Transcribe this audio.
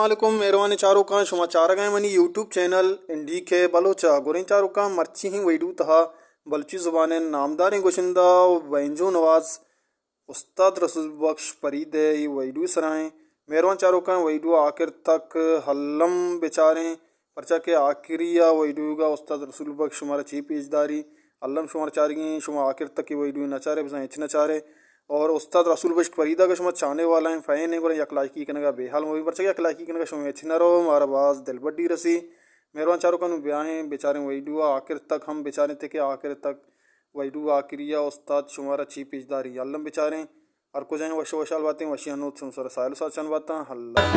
علیکم مہروانیں چاروکاں، شما چارگ ءَ منی یوٹیوب چینل این ڈی کے بلوچ ءَ۔ گوریں چاروکاں، مرچی ایں ویڈیو تہا بلوچی زبان ءِ نامداریں گشندہ و بینجو نواز استاد رسول بخش فرید ءِ اے ویڈیو سرا ایں۔ مہروان چاروکاں، ویڈیو آخر تک الم بچاریں، پرچا کہ آخری ءَ ویڈیو گا استاد رسول بخش شمارا چی پیش داری۔ الم شمارا چارگی ایں، شما آخر تک اے ویڈیو نہ چارے، بزاں ہچ نہ چارے۔ اور استاد رسول بخش فرید ءَ کہ شما چاہنے والا ایں، فین ایں، گڑا یک لائکی کنگا بے حال مہ بی، پرچا کہ یک لائکی کنگا شما ہچ نہ رو، مارا باز دلبڈی رسی۔ مہروان چاروکاں، نوں بیائیں بچاریں ویڈیو ءَ آخر تک ہم بچاریں، تاکہ آخر تک ویڈیو آخری ءَ استاد شمارا چی پیش داری۔ الم بچاریں، ہر کجائیں وش وشحال باتیں، وشی انوت شمسر سائل ساچان باتاں۔ اللہ۔